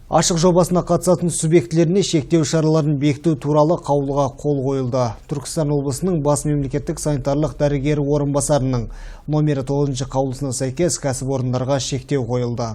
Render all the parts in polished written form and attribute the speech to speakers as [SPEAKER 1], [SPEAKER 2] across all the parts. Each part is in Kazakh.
[SPEAKER 1] Ашық жобасына қатысатын субъектілеріне шектеу шараларын бекіту туралы қаулыға қол қойылды. Түркістан облысының бас мемлекеттік санитарлық дәрігері орынбасарының номері 9 қаулысына сәйкес кәсіпорындарға шектеу қойылды.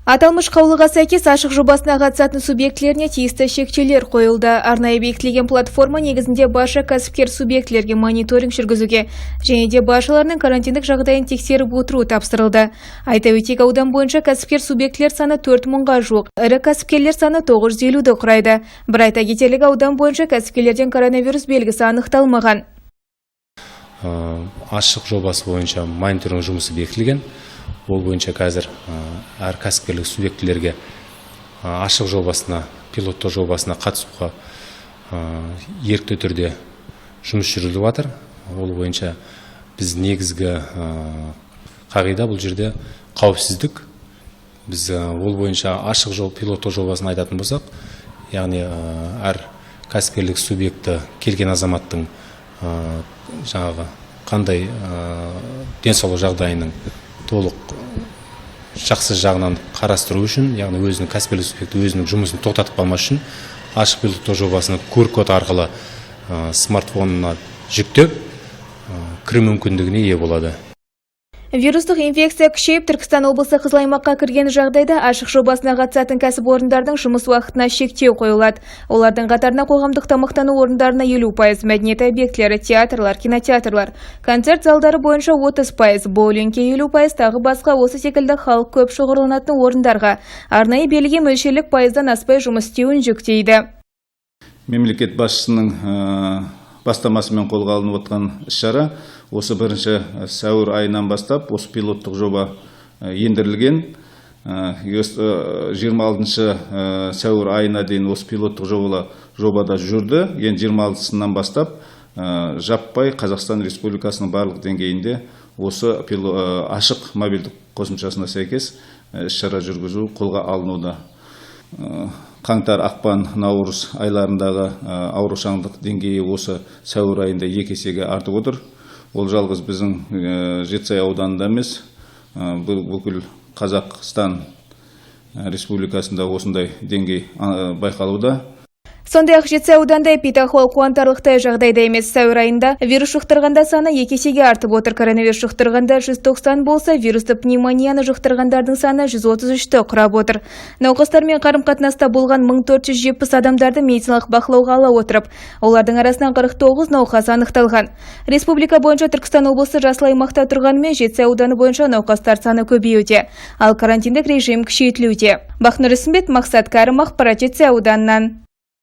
[SPEAKER 2] Аталмыш қаулыға сәйкес ашық жобасына қатысатын субъектілеріне тиісті шектеулер қойылды. Арнайы бекітілген платформа негізінде барша кәсіпкер субъектілерге мониторинг жүргізуге және де баршаларының карантиндік жағдайын тексеріп отыру тапсырылды. Айта өтейік, аудан бойынша кәсіпкер субъектілер саны 4 мыңға жуық, ірі кәсіпкерлер саны 950-ді құрайды. Бір айта кетерлігі, аудан бойынша кәсіпкерлерден коронавирус белгісі анықталмаған.
[SPEAKER 3] Ашық жобасы бойынша мониторинг жұмысы бекітілген. Ол бойынша қазір әр кәсіпкерлік субъектілерге ашық жобасына, пилоттық жобасына қатысуға ерікті түрде жұмыс жүргізіліп жатыр. Ол бойынша біз негізгі қағида бұл жерде қауіпсіздік. Біз ол бойынша ашық жол пилоттық жобасын айтатын болсақ, яғни әр кәсіпкерлік субъекті келген азаматтың жаңағы қандай денсаулық жағдайының толық жақсы жағынан қарастыру үшін, яғни өзінің кәсіпкерлік субъекті өзінің жұмысын тоқтатып қалмас үшін ашық пилоттық жобасының QR код арқылы смартфонына жүктеп кіру мүмкіндігіне ие болады.
[SPEAKER 2] Вирустық инфекция күшейіп, Түркістан облысы қызыл аймаққа кірген жағдайда ашық жобасына қатысатын кәсіпорындардың жұмыс уақытына шектеу қойылады. Олардың қатарына қоғамдық тамақтану орындарына 50%, мәдениет объектілері, театрлар, кинотеатрлар, концерт залдары бойынша 30%, боулингке 50%, тағы басқа осы секілді халық көп шоғырланатын орындарға арнайы берілген мөлшерлік пайыздан аспай жұмыс істеуін жүктейді.
[SPEAKER 4] Мемлекет басшысының бастамасымен қолға алынып отқан іс-шара осы 1 сәуір айынан бастап осы пилоттық жоба ендірілген. 26 сәуір айына дейін осы пилоттық жобада жүрді. Енді 26-сынан бастап жаппай Қазақстан Республикасының барлық деңгейінде осы ашық мобильдік қосымшасына сәйкес іс-шара жүргізу қолға алынуда. Қаңтар, ақпан, наурыз айларындағы аурушаңдық деңгейі осы сәуір айында 2 есеге артып отыр. Ол жалғыз біздің Жетісай ауданында емес, бұл бүкіл Қазақстан Республикасында осындай деңгей байқалуда.
[SPEAKER 2] Сондай-ақ Жетісай ауданында эпидахуал қуантарлықтай жағдайда емес. Сәуір айында вирус жұқтырғандар саны 2 есеге артып отыр. Коронавирус жұқтырғандар 190 болса, вирусты пневмонияны жұқтырғандардың саны 133-ті құрап отыр. Науқастармен қарым-қатынаста болған 1470 адамдарды медициналық бақылауға ала отырып, олардың арасынан 49 науқас анықталған. Республика бойынша Түркістан облысы жасыл аймақта тұрғанымен, Жетісай ауданы бойынша науқастар саны көбеюде, ал карантиндік режим күшейтілуде. Бақнұр Ісімбет, Мақсат Кәрім, ақпарат, Жетісай ауданынан.